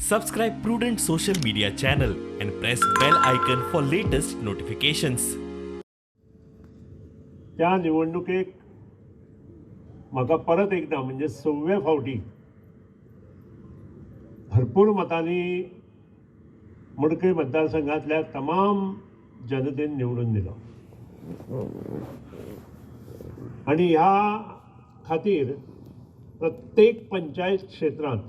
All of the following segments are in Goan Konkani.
Subscribe Prudent social media channel and press bell icon for latest notifications. त्या निवडणुकेक म्हाका परत एकदां म्हणजे सव्वे फावटी भरपूर मतांनी मडकय मतदारसंघातल्या तमाम जनतेन निवडून दिलो आनी ह्या खातीर प्रत्येक पंचायत क्षेत्रांत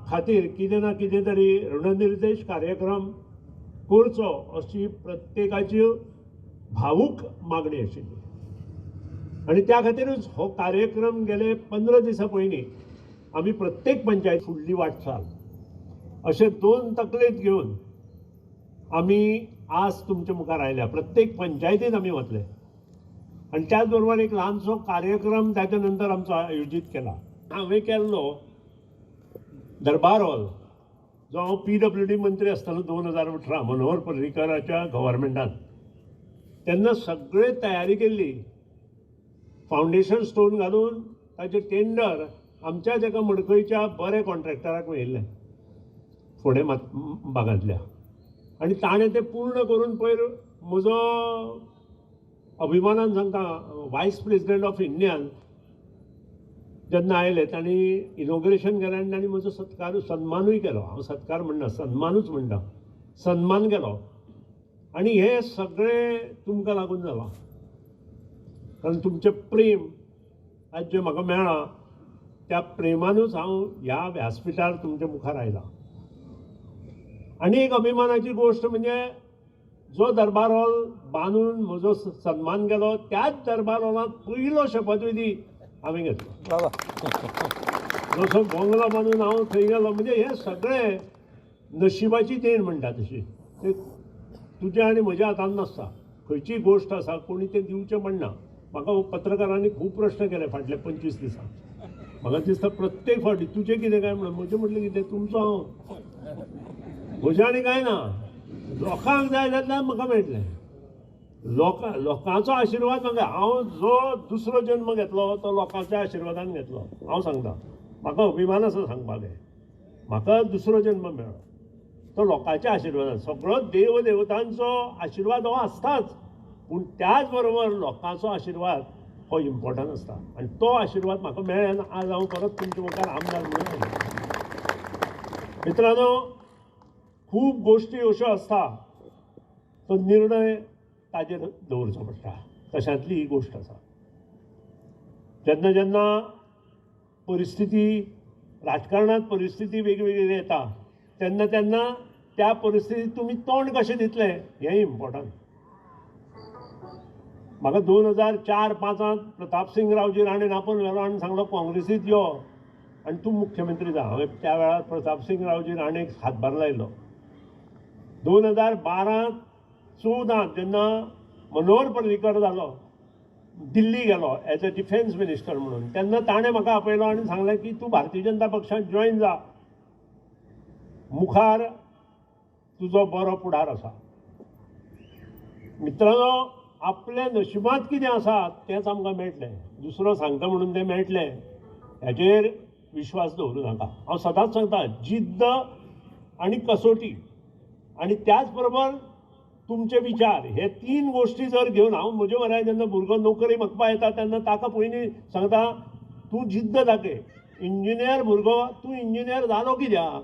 खातीर कितें ना कितें तरी ऋणनिर्देश कार्यक्रम करचो अशी प्रत्येकाची भावूक मागणी आशिल्ली आनी त्या खातीरूच हो कार्यक्रम गेले 15 दिसां पयलीं आमी प्रत्येक पंचायत फुडली वाटचाल अशे दोन तकलेंत घेवन आमी आज तुमच्या मुखार आयल्या. प्रत्येक पंचायतीन आमी वतले आनी त्याच बरोबर एक ल्हानसो कार्यक्रम ताच्या नंतर आमचो आयोजीत केला. हांवें केल्लो दरबार हॉल जो हांव PWD मंत्री आसतना 2018 मनोहर पर्रीकराच्या गव्हर्मेंटान तेन्ना सगळे तयारी केल्ली. फावंडेशन स्टोन घालून ताचें टेंडर आमच्याच एका मडकयच्या बऱ्या कॉन्ट्रॅक्टराक मेळिल्लें फोंडें भागांतल्या आनी ताणें तें पूर्ण करून पयर म्हजो अभिमानान सांगता वायस प्रेसिडेंट ऑफ इंडियान जेन्ना आयले तांणी इनॉग्रेशन केलें आनी तांणी म्हजो सत्कार सन्मानूय केलो. हांव सत्कार म्हणना, सन्मानूच म्हणटा, सन्मान केलो. आनी हें सगळें तुमकां लागून जालां, कारण तुमचें प्रेम आज जें म्हाका मेळ्ळां त्या प्रेमानूच हांव ह्या व्यासपिठार तुमच्या मुखार आयलां. आनी एक अभिमानाची गोश्ट म्हणजे जो दरबार हॉल बांदून म्हजो सन्मान केलो त्याच दरबार हॉलांत पयलो शपथविधी हांवें घेतलो. जसो बंगलो बांदून हांव थंय गेलो. म्हणजे हें सगळें नशिबाची देण म्हणटा तशी, ते तुज्या आनी म्हज्या हातान नासता. खंयची गोश्ट आसा कोणी तें दिवचें पडना. म्हाका पत्रकारांनी खूब प्रश्न केले फाटले 25 दिसां. म्हाका दिसता प्रत्येक फावटी तुजें कितें काय म्हणून, म्हजें म्हटलें कितें तुमचो हांव, म्हजें आनी कांय ना. लोकांक जाय जाल्यार म्हाका मेळटलें. लोकांचो आशिर्वाद म्हाका. हांव जो दुसरो जन्म घेतलो तो लोकांच्या आशिर्वादान घेतलो. हांव सांगता, म्हाका अभिमान आसा सांगपाक, म्हाका दुसरो जन्म मेळ्ळो तो लोकांच्या आशिर्वादान. सगळो देव देवतांचो आशिर्वाद हो आसताच, पूण त्याच बरोबर लोकांचो आशिर्वाद हो इम्पॉर्टंट आसता आनी तो आशिर्वाद म्हाका मेळ्ळ्यान आज हांव परत तुमच्या मुखार आमदार म्हणून आयलो. मित्रांनो, खूब गोश्टी अश्यो आसता तो निर्णय ताजेर दवरचो पडटा. तशांतली ही गोश्ट आसा. जेन्ना जेन्ना परिस्थिती राजकारणांत परिस्थिती वेगवेगळी येता तेन्ना तेन्ना त्या परिस्थितीत तुमी तोंड कशें दितलें हें इम्पॉर्टंट. म्हाका 2004-5 प्रतापसिंग रावजी राणेन आपोवन व्हेलो आनी सांगलो काँग्रेसीत यो आनी तूं मुख्यमंत्री जा. हांवें त्या वेळार प्रतापसिंग रावजी राणेक हातभार लायलो. 2012-14 जेन्ना मनोहर पर्रीकर जालो, दिल्ली गेलो एज अ डिफेन्स मिनिस्टर म्हणून, तेन्ना ताणें म्हाका आपयलो आनी सांगलें की तूं भारतीय जनता पक्षांत जॉयन जा, मुखार तुजो बरो फुडार आसा. मित्रांनो, आपल्या नशिबांत कितें आसा तेंच आमकां मेळटलें. दुसरो सांगता म्हणून तें मेळटलें हेचेर विश्वास दवरूं नाका. हांव सदांच सांगता, जिद्द आनी कसोटी आनी त्याच बरोबर तुमचे विचार हे 3 गोश्टी जर घेवन हांव म्हजे म्हऱ्यान जेन्ना भुरगो नोकरी मागपा येता तेन्ना ताका पयलीं सांगता, तूं जिद्द दाखय. इंजिनियर भुरगो, तूं इंजिनियर जालो कित्याक?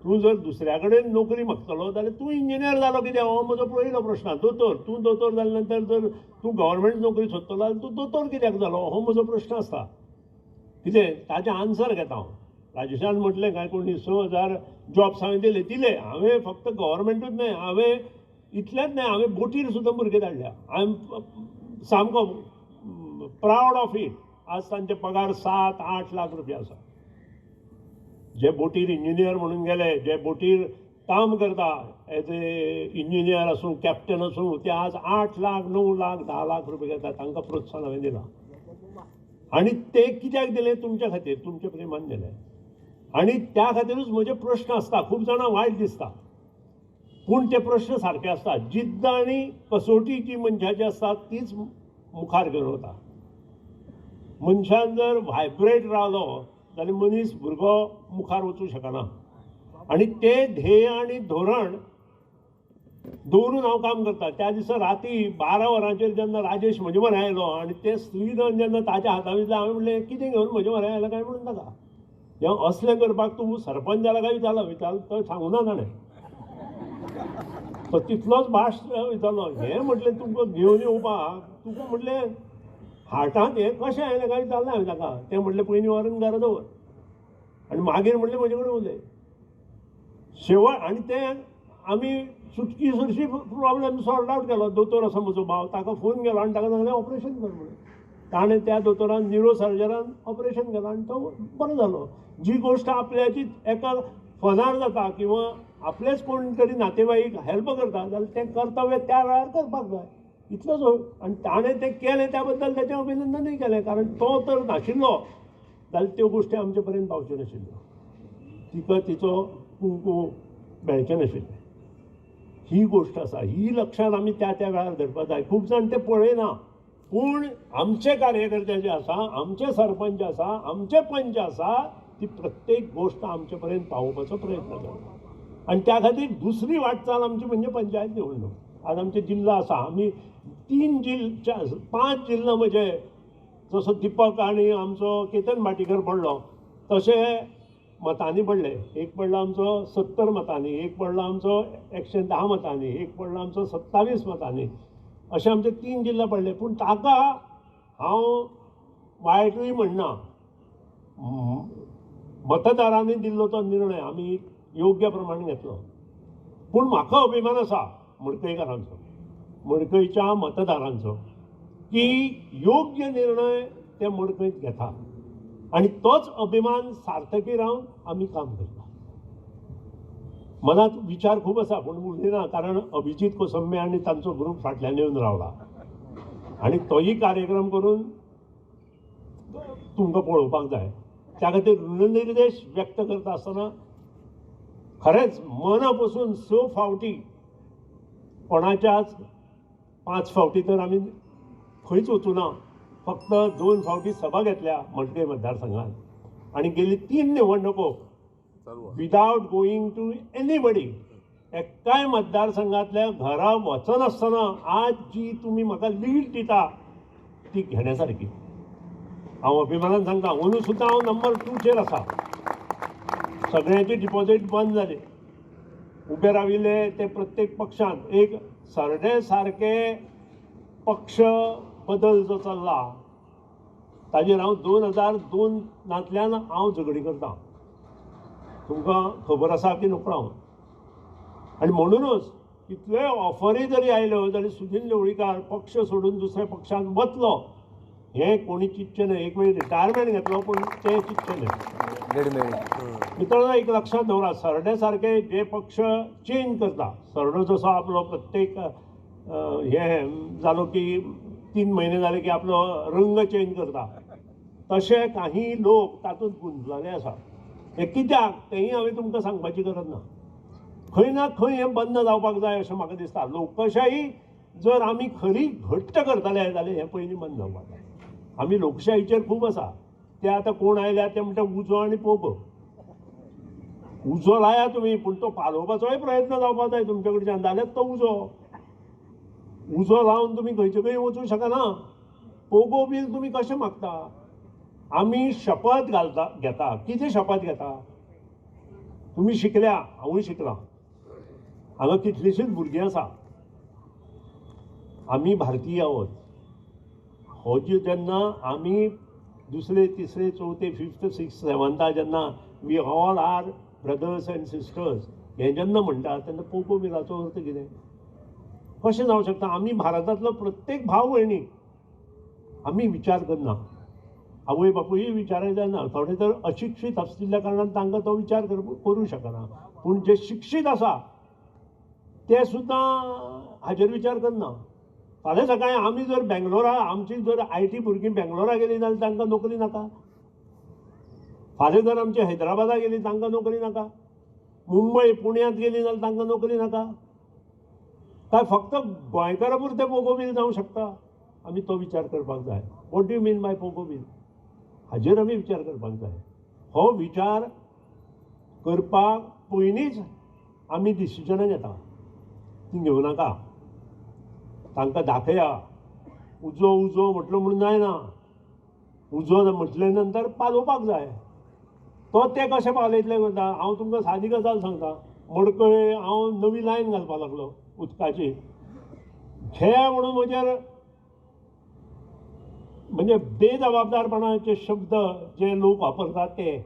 तूं जर दुसऱ्या कडेन नोकरी मागतलो जाल्यार तूं इंजिनियर जालो कित्याक? हो म्हजो पयलो प्रश्न. दोतोर, तूं दोतोर जाल्या नंतर जर तूं गव्हर्मेंट नोकरी सोदतलो जाल्यार तूं दोतोर कित्याक जालो? हो म्हजो प्रश्न आसता. कितें ताजें आन्सर घेता हांव. राजेशान म्हटलें कांय कोणी 6000 जॉब्स हांवें दिले दिले. हांवें फक्त गव्हर्मेंटूच न्हय, हांवें इतलेंच न्हय, हांवें बोटीर सुद्दां भुरगे धाडल्या. I am सामको प्रावड ऑफ it. आज तांचे पगार 7-8 लाख रुपया आसा. जे बोटीर इंजिनियर म्हणून गेले, जे बोटीर काम करता एज ए इंजिनियर आसूं कॅप्टन आसूं, ते आज 8 लाख 9 लाख 10 लाख रुपया घेता. तांकां प्रोत्साहन हांवें दिलां आनी ते कित्याक दिलें? तुमच्या खातीर, तुमच्या प्रेमान दिलें. आनी त्या खातीरूच म्हजे प्रश्न आसता. खूब जाणां वायट दिसता, पूण ते प्रश्न सारके आसता. जिद्द आनी कसोटी जी मनशाची आसता तीच मुखार घेवन वता. मनशान जर व्हायब्रेट रावलो जाल्यार मनीस भुरगो मुखार वचूं शकना. आनी तें ध्येय आनी धोरण दवरून हांव काम करता. त्या दिसा राती 12 वरांचेर जेन्ना राजेश म्हजे म्हऱ्यान आयलो आनी तें स्त्रीधन जेन्ना ताच्या हाता दिलें, हांवें म्हणलें कितें घेवन म्हजे म्हऱ्यान आयला काय म्हणून ताका, हें असलें करपाक तूं सरपंच जाला काय विचारलो, विचारलो तो सांगूना ताणें, तो तितलोच भाश विचारलो. हें म्हटलें तुमकां घेवन येवपाक तुका म्हटलें हार्टांत हें कशें आयलें काय विचारलें हांवें ताका. तें म्हटलें पयलीं व्हरून घरा दवर आनी मागीर म्हटलें म्हजे कडेन उलय शेवट. आनी तें आमी सुटकी सरशी प्रॉब्लेम सॉर्ट आवट केलो. दोतोर आसा म्हजो भाव, ताका फोन केलो आनी ताका सांगलें ऑपरेशन कर म्हणून. ताणें त्या दोतोरान न्युरो सर्जनान ऑपरेशन केलां आनी तो बरो जालो. जी गोश्ट आपल्याची एका फोनार जाता किंवा आपलेच कोण तरी नातेवाईक हेल्प करता जाल्यार तें कर्तव्य त्या वेळार करपाक जाय, इतलोच. आनी ताणें तें केलें त्या बद्दल तेचें अभिनंदनूय केलें, कारण तो तर नाशिल्लो जाल्यार त्यो गोश्टी आमचे पर्यंत पावच्यो नाशिल्ल्यो, तिका तिचो कुंकू मेळचें नाशिल्लें. ही गोश्ट आसा, ही लक्षांत आमी त्या त्या वेळार धरपाक जाय. खूब जाण ते पळयना, पूण आमचे कार्यकर्ते जे आसा, आमचे सरपंच आसा, आमचे पंच आसा, ती प्रत्येक गोश्ट आमचे पर्यंत पावोवपाचो प्रयत्न करता. आनी त्या खातीर दुसरी वाटचाल आमची म्हणजे पंचायत निवडणूक. आज आमचे जिल्लो आसा, आमी 3 जिल्ल 5 जिल्लो म्हणजे जसो दीपक आनी आमचो केतन भाटीकर पडलो तशें मतांनी पडले. एक पडलो आमचो 70 मतांनी, एक पडलो आमचो 110 मतांनी, एक पडलो आमचो 27 मतांनी, अशे आमचे 3 जिल्लो पडले. पूण ताका हांव वायटूय म्हणना, मतदारांनी दिल्लो तो निर्णय आमी योग्य प्रमाणे घेतलो. पूण म्हाका अभिमान आसा मडकयकारांचो, मडकयच्या मतदारांचो, की योग्य निर्णय ते मडकयत घेता आनी तोच अभिमान सार्थकी रावन आमी काम करता. मनांत विचार खूब आसा पूण उलयना, कारण अभिजीत कोसंबे आनी तांचो ग्रूप फाटल्यान येवन रावला आनी तोय कार्यक्रम करून तुमकां पळोवपाक जाय. त्या खातीर ऋणनिर्देश व्यक्त करता आसतना खरेंच मना पसून 6 फावटी, कोणाच्याच 5 फावटी तर आमी खंयच वचूना, फक्त 2 फावटी सभा घेतल्या मडकय मतदारसंघात आनी गेली 3 निवडणुको विदावट गोईंग टू एनीबडी, एकाय मतदारसंघातल्या घरा वचनासतना आज जी तुमी म्हाका लीड दिता ती घेण्या सारकी. हांव अभिमानान सांगता, अंदू सुद्दां हांव नंबर 2 चेर आसा. सगळ्यांची डिपॉझीट बंद जाली, उबे राविल्ले ते प्रत्येक पक्षांत एक सरडे सारके पक्ष बदल जो चल्ला ताजेर हांव 2002 हांव झगडी करता, तुमकां खबर आसा की नकळो हांव. आनी म्हणुनूच कितल्योय ऑफरी जरी आयल्यो जाल्यार सुदिन ढवळीकार पक्ष सोडून दुसऱ्या पक्षांत वतलो हें कोणी चिंतचें न्हय. एक वेळ रिटायरमेंट घेतलो पूण तें चिंतचें न्हय. मित्रांनो, एक लक्षांत दवरा, सरडे सारके जे पक्ष चेंज करता, सरडो जसो आपलो प्रत्येक हें जालो की 3 म्हयने जाले की आपलो रंग चेंज करता, तशे काही लोक तातूंत गुंतलेले आसा. हें कित्याक तेंय हांवें तुमकां सांगपाची गरज ना. खंय ना खंय हें बंद जावपाक जाय अशें म्हाका दिसता. लोकशाही जर आमी खरी घट्ट करतले जाल्यार हें पयलीं बंद जावपाक जाय. आमी लोकशाहीचेर खूब आसा, ते आतां कोण आयल्या ते म्हणटा उजो आनी पोगो. उजो लाया तुमी, पूण तो पालोवपाचोय प्रयत्न जावपाक जाय तुमचे कडच्यान, जाल्यार तो उजो उजो लावन तुमी खंयचे खंय वचूंक शकना. पोगो बील तुमी कशें मागता? आमी शपथ घालता घेता, कितें शपथ घेता? तुमी शिकल्या, हांवूय शिकलां, हांगा कितलींशींच भुरगीं आसा. आमी भारतीय आहोत. हो जी जेन्ना आमी दुसरे तिसरे चवथे फिफ्थ सिक्स सेवन्था जेन्ना we all are brothers and sisters हें जेन्ना म्हणटा तेन्ना पोगो बिलाचो अर्थ कितें? कशें जावं शकता? आमी भारतांतलो प्रत्येक भाव भयणी आमी विचार करना, आवय बापूय विचारय जायना. थोडे तर अशिक्षीत आशिल्ल्या कारणान तांकां तो विचार करूं शकना, पूण जे शिक्षीत आसा ते सुद्दां हाजेर विचार करना. फाल्यां सकाळीं आमी जर बेंगलोरा, आमची जर IT भुरगीं बेंगलोरा गेलीं जाल्यार तांकां नोकरी नाका. फाल्यां जर आमची हैदराबादा गेली तांकां नोकरी नाका, मुंबय पुण्यांत गेली जाल्यार तांकां नोकरी नाका. काय फक्त गोंयकारां पुरतें पोगो बील जावं शकता? आमी तो विचार करपाक जाय. What do you mean by Pogo bill? हाजेर आमी विचार करपाक जाय. हो विचार करपाक पयलींच आमी डिसिजनां घेता. ती घेवं नाका, तांकां दाखया. उजो उजो म्हटलो म्हणून जायना, उजो म्हटले नंतर पालोवपाक जाय. तो ते कशें पालयतले करता. हांव तुमकां सादी गजाल सांगता. मडकय हांव नवी लायन घालपाक लागलो उदकाची. घे म्हणून म्हजेर म्हणजे बेजबाबदारपणाचे शब्द जे लोक वापरतात ते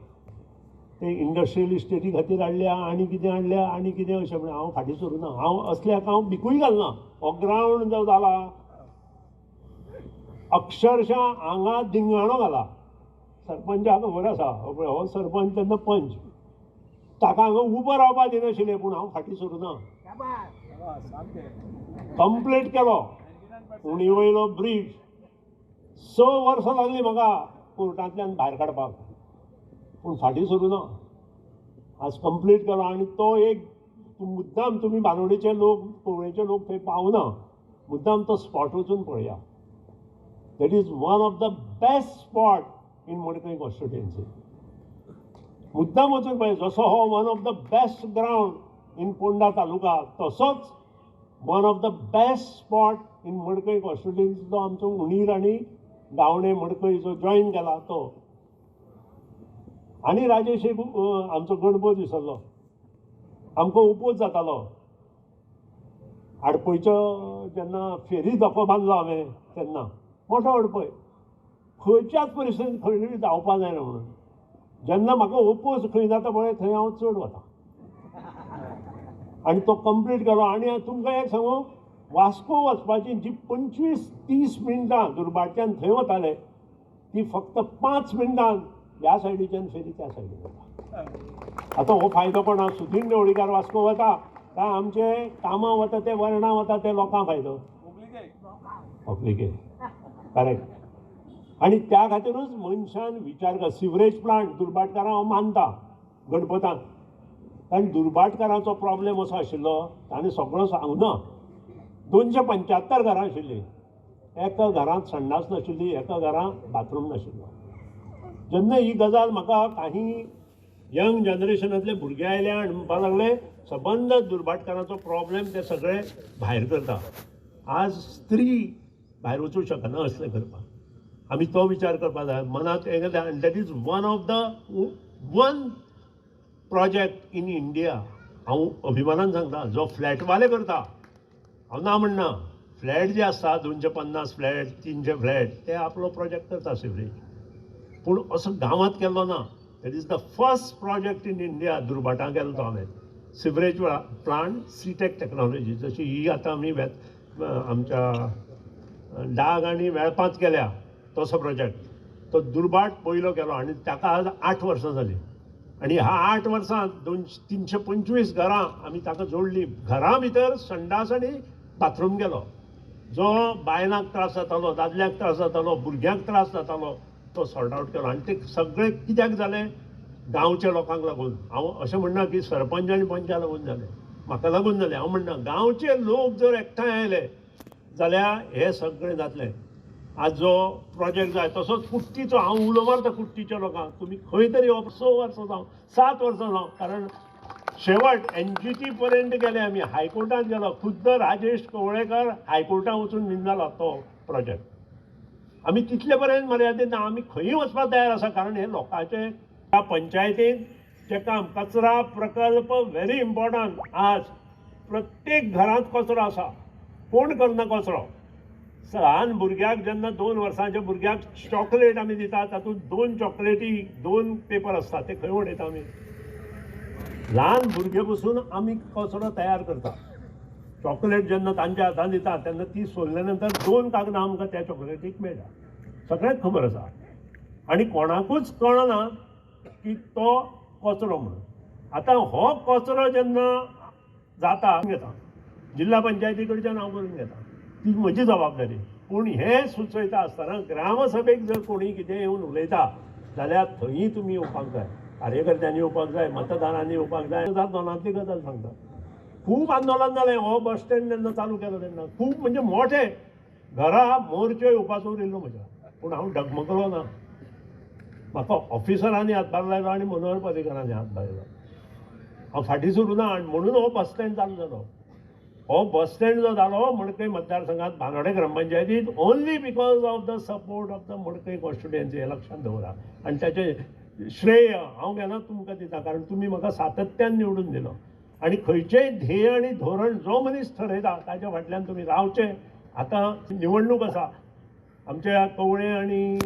ते इंडस्ट्रियल इस्टेटी खातीर हाडल्या आनी कितें हाडल्या आनी कितें अशें म्हणून हांव फाटीं सरूना. हांव असल्याक हांव भिकूय घालना. हो ग्रावंड जो जाला अक्षरशा हांगा दिंगाणो घाला. सरपंचाक खबर आसा, हो सरपंच तेन्ना पंच, ताका हांगा उबो रावपाक दिनाशिल्लें, पूण हांव फाटीं सरूना. कंप्लीट केलो उणी वयलो ब्रीज. 6 वर्सां लागलीं म्हाका कोर्टांतल्यान भायर काडपाक, पूण फाटीं सरूना. आज कंप्लीट केलो. आनी तो एक मुद्दाम तुमी बांदोडेचे लोक, कोवळेचे लोक थंय पावना, मुद्दाम तो स्पॉट वचून पळया. That is one of the best spot in Madkai constituency. मुद्दाम वचून पळय. जसो हो one of the best ground in Ponda taluka, तसोच one of the best spot in Madkai constituency जो आमचो उणीर आनी गावणे मडकय जो जॉयन केला तो. आनी राजेश एक आमचो गणपत विसरलो, आमकां ओपोज जातालो. आडपयचो जेन्ना फेरी धोको बांदलो हांवें तेन्ना मोठो अडपय, खंयच्याच परिस्थितीन खंय जावपा जायना म्हणून. जेन्ना म्हाका ओपोज खंय जाता पळय थंय हांव चड वता. आनी तो कंप्लीट केलो. आनी तुमकां एक सांगू, वास्को वचपाची जी 25-30 मिनटां दुर्भाटच्यान थंय वताले ती फक्त 5 मिनटां ह्या सायडीच्यान फेरी त्या सायडीन वता. आतां हो फायदो कोणा? सुदीन ढवळीकार वास्को वता काय आमचे कामां वता ते वर्णा वता ते लोकांक फायदो, पब्लिके. करेक्ट. आनी त्या खातीरूच मनशान विचार कर. सिवरेज प्लांट दुर्भाटकारां हांव मानता गणपतान, कारण दुर्भाटकारांचो प्रॉब्लेम असो आशिल्लो, ताणें सगळो सांगना. 275 घरां आशिल्लीं, एका घरांत संडास नाशिल्ली, एका घरांत बाथरूम नाशिल्लो. जेन्ना ही गजाल म्हाका काही यंग जनरेशनांतले भुरगे आयले आनी म्हणपाक लागले सबंद दुर्भाटकारांचो प्रॉब्लेम ते सगळे भायर करता. आज स्त्री भायर वचूंक शकना असलें करपाक. आमी तो विचार करपाक जाय मनांत. That is one of the one project in India. हांव अभिमानान सांगता, जो फ्लॅटवाले करता, हांव ना म्हणना, फ्लॅट जे आसता 250 फ्लॅट, 300 फ्लॅट, ते आपलो प्रोजेक्ट करता सिवरेज, पूण असो गांवांत केल्लो ना. That is the first project in India दुर्भाटां केलो तो हांवें. सिवरेज प्लांट सीटेक टॅक्नॉलॉजी, जशी ही आतां आमी आमच्या डाग आनी वेळपांत केल्या तसो प्रोजेक्ट तो दुर्भाट पयलो केलो. आनी ताका आज 8 वर्सां जालीं. आनी ह्या 8 वर्सांत 325 घरां आमी ताका जोडलीं. घरां भितर संडास आनी बाथरूम केलो. जो बायलांक त्रास जातालो, दादल्यांक त्रास जातालो, भुरग्यांक त्रास जातालो, तो सॉर्ट आवट केलो. आनी ते सगळें कित्याक जालें? गांवच्या लोकांक लागून. हांव अशें म्हणना की सरपंच आनी पंचा लागून जालें, म्हाका लागून जालें. हांव म्हणना गांवचे लोक जर एकठांय आयले जाल्यार हें सगळें जातलें. आज जो प्रोजेक्ट जाय तसोच कुट्टीचो, हांव उलो मारता कुट्टीच्या लोकांक, तुमी खंय तरी 6 वर्सां जावं, 7 वर्सां जावं, कारण शेवट NGT पर्यंत गेले आमी, हायकोर्टांत गेलो. खुद्द राजेश कवळेकर हायकोर्टांत वचून विन जालो तो प्रोजेक्ट. आमी तितले पर्यंत मर्यादीत ना, आमी खंयूय वचपाक तयार आसा, कारण हे लोकांचे. ह्या पंचायतीन जें काम, कचरा प्रकल्प व्हेरी इम्पॉर्टंट. आज प्रत्येक घरांत कचरो आसा, कोण करना कचरो. ल्हान भुरग्याक जेन्ना 2 वर्सांच्या भुरग्याक चॉकलेट आमी दिता, तातूंत 2 चॉकलेटी 2 पेपर आसता, ते खंय उडयता आमी? ल्हान भुरगे पसून आमी कचरो तयार करता. चॉकलेट जेन्ना तांच्या हातान दिता तेन्ना ती सोडल्या नंतर 2 कागदां आमकां त्या चॉकलेटीक मेळटा. सगळ्यांक खबर आसा आनी कोणाकूच कळना की तो कचरो म्हणून. आतां हो कचरो जेन्ना जाता घेता, जिल्हा पंचायती कडच्यान हांव करून घेता, ती म्हजी जबाबदारी. पूण हें सुचयता आसतना ग्रामसभेक जर कोणी कितें येवन उलयता जाल्यार थंय तुमी येवपाक जाय, कार्यकर्त्यांनी येवपाक जाय, मतदारांनी येवपाक जाय. 2002 गजाल सांगता, खूब आंदोलन जालें. हो बस स्टँड जेन्ना चालू केलो तेन्ना खूब म्हणजे मोठे घरा मोर्चो येवपाचो उरिल्लो म्हज्या, पूण हांव डगमगलो ना. म्हाका ऑफिसरांनी हातभार लायलो आनी मनोहर पर्रीकरांनी हातभार लायलो. हांव फाटीं सरूना आनी म्हणून हो बस स्टँड चालू जालो. हो बस स्टँड जो जालो मडकय मतदारसंघात Bandode ग्रामपंचायतीत only because of the support of the Madkai constituency, हें लक्षांत दवरा. आनी ताचें श्रेय हांव घेना, तुमकां दिता, कारण तुमी म्हाका सातत्यान निवडून दिलो. आनी खंयचेय ध्येय आनी धोरण जो मनीस ठरयता ताच्या फाटल्यान तुमी रावचें. आतां निवडणूक आसा, आमच्या कवळे आनी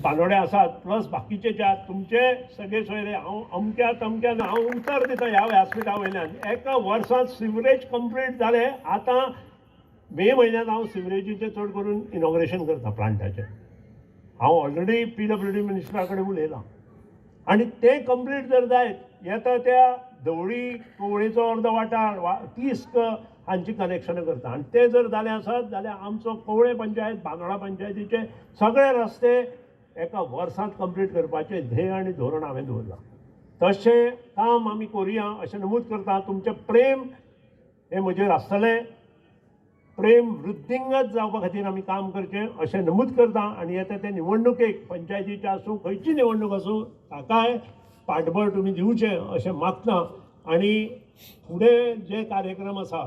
बांदोडे आसात, प्लस बाकीचे जे आहात तुमचे सगळे सोयरे, हांव अमक्या तमक्यान हांव उतर दिता ह्या व्यासपिठा वयल्यान, एका वर्सांत सिवरेज कंप्लीट जालें. आतां मे म्हयन्यांत हांव सिवरेजीचें चड करून इनॉग्रेशन करता प्लांटाचें. हांव ऑलरेडी PWD मिनिस्टरा कडेन उलयलां आनी तें कंप्लीट जर जायत येता त्या धवळी कवळेचो अर्दो वाठार वा 30 हांची कनेक्शनां करता. आनी तें जर जालें आसत जाल्यार आमचो कवळे पंचायत, बांदोडा पंचायतीचे सगळे रस्ते एका वर्सांत कंप्लीट करपाचें ध्येय आनी धोरण हांवें दवरलां. तशें काम आमी करुया अशें नमूद करता. तुमचें प्रेम हें म्हजेर आसतलें, प्रेम वृद्धिंगत जावपा खातीर आमी काम करचें अशें नमूद करता. आनी येता ते निवडणुकेक, पंचायतीचे आसूं खंयची निवडणूक आसूं, ताकाय पाठबळ तुमी दिवचें अशें मागता. आनी फुडें जे कार्यक्रम आसा